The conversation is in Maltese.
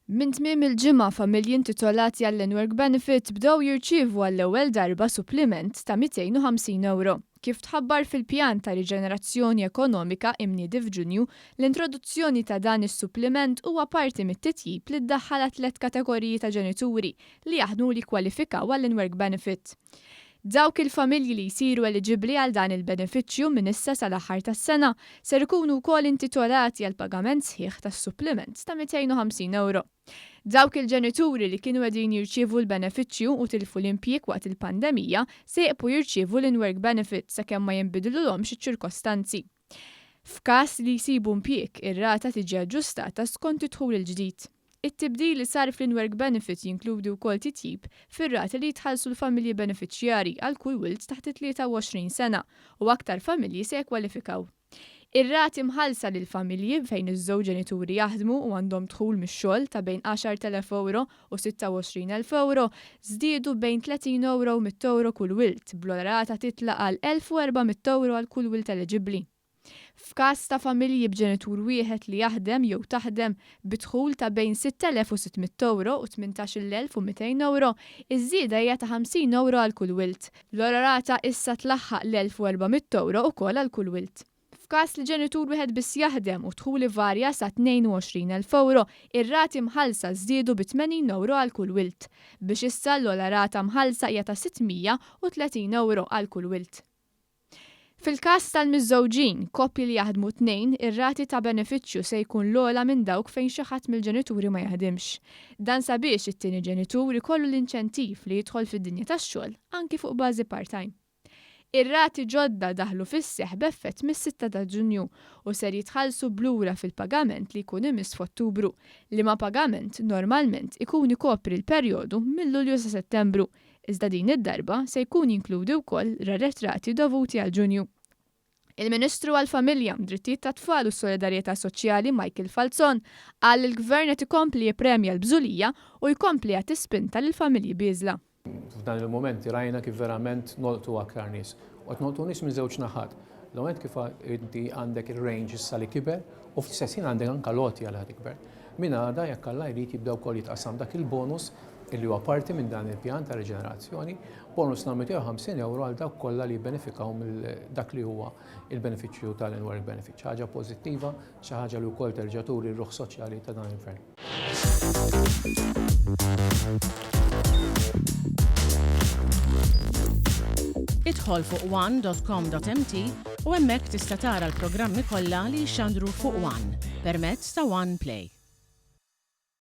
Minn tmiem il-ġimgħa, familji intitolati għall-In-Work Benefit bdew jirċievu għall-ewwel darba suppliment ta' 250 ewro. Kif tħabbar fil-pjan ta' riġenerazzjoni ekonomika imniedi f'Ġunju, l-introduzzjoni ta' dan is-suppliment huwa parti mit-titjib li ddaħħal għat-tlett kategoriji ta' ġenituri li jaħdmu u li jikkwalifikaw għall-In-Work Benefit. Dawk il-familji li jsiru eliġibbli għal dan il-benefiċċju minn issa sal-aħħar tas-sena ser ikunu wkoll intitolati għal pagament sħiħ tas-suppliment ta' 250 ewro. Dawk il-ġenituri li kienu qegħdin jirċievu l-benefiċċju u tilfu l-impjieg waqt il-pandemija se jibqgħu jirċievu l-in-work benefit sakemm ma jinbidlulhomx iċ-ċirkostanzi. F'każ li jsibu impjieg, ir-rata tiġi aġġustata skont id-dħul il-ġdid. It-tibdil li sar fl-in-work benefit jinkludi wkoll titjib fir-rati li jitħallsu l-familji benefiċjarji għal kull wild taħt it-23 sena u aktar familji se jikkwalifikaw. Ir-rati mħallsa lil familji fejn iż-żewġ ġenituri jaħdmu u għandhom dħul mix-xogħol ta' bejn 10,000 ewro u 26,000 ewro żdiedu bejn 30 ewro u 100 ewro kull wild, bl-ogħla rata titla' għal 1,400 ewro għal kull wild eliġibbli. F'każ ta' familji b'ġenitur wieħed li jaħdem jew taħdem bi dħul ta' bejn 6,600 ewro u 18,200 ewro, iż-żieda hija ta' 50 ewro għal kull wild. L-ogħla rata issa tlaħħaq l-1,400 ewro ukoll għal kull wild. F'każ li ġenitur wieħed biss jaħdem u d-dħul ivarja sa 22,000 ewro, ir-rati mħallsa żdiedu bi 80 ewro għal kull wild, biex issa l-ogħla rata mħallsa hija ta' 630 ewro għal kull wild. Fil-każ tal-miżżewġin, koppji li jaħdmu t-tnejn, ir-rati ta' benefiċċju se jkun l-ogħla minn dawk fejn xi ħadd mill-ġenituri ma jaħdimx. Dan sabiex it-tieni ġenitur ikollu l-inċentiv li jidħol fid-dinja tax-xogħol anki fuq bażi part-time. Ir-rati ġodda daħlu fis-seħħ b'effett mis-sitta ta' Ġunju u ser jitħallsu b'lura fil-pagament li jkun imiss f'Ottubru, liema pagament normalment ikun ikopri l-perjodu minn Lulju sa Settembru, Iżda din id-darba se jkun jinkludi wkoll r-arretrati dovuti għal Ġunju. Il-Ministru għall-Familja, Drittijiet tat-Tfal u Solidarjetà Soċjali Michael Falzon qal li l-Gvern qed ikompli jippremja l-bżulija u jkompli jagħti spinta lill-familji bieżla. F'dan il-mument rajna kif verament nolqtu aktar nies. U qed nolqtu nies minn żewġ naħat. L-ewwel nett kif inti għandek ir-range issa li kiber u fl-istess ħin għandek anke l-għotja li ħa tikber. Minn għada jekk Alla jrid jibda wkoll jitqassam dak il-bonus illi huwa parti minn dan il-pjan ta' riġenerazzjoni, bonus ta' 250 ewro għal dawk kollha li jibbenefikaw mill dak li huwa il-benefiċċju tal-in-work benefit. Xi ħaġa pożittiva, xi ħaġa li wkoll terġa' turi r-ruħ soċjali ta' dan il-Gvern. Idħol fuq one.com.mt u hemmhekk tista' tara l-programmi kollha li jixxandru fuq One permezz ta' One Play.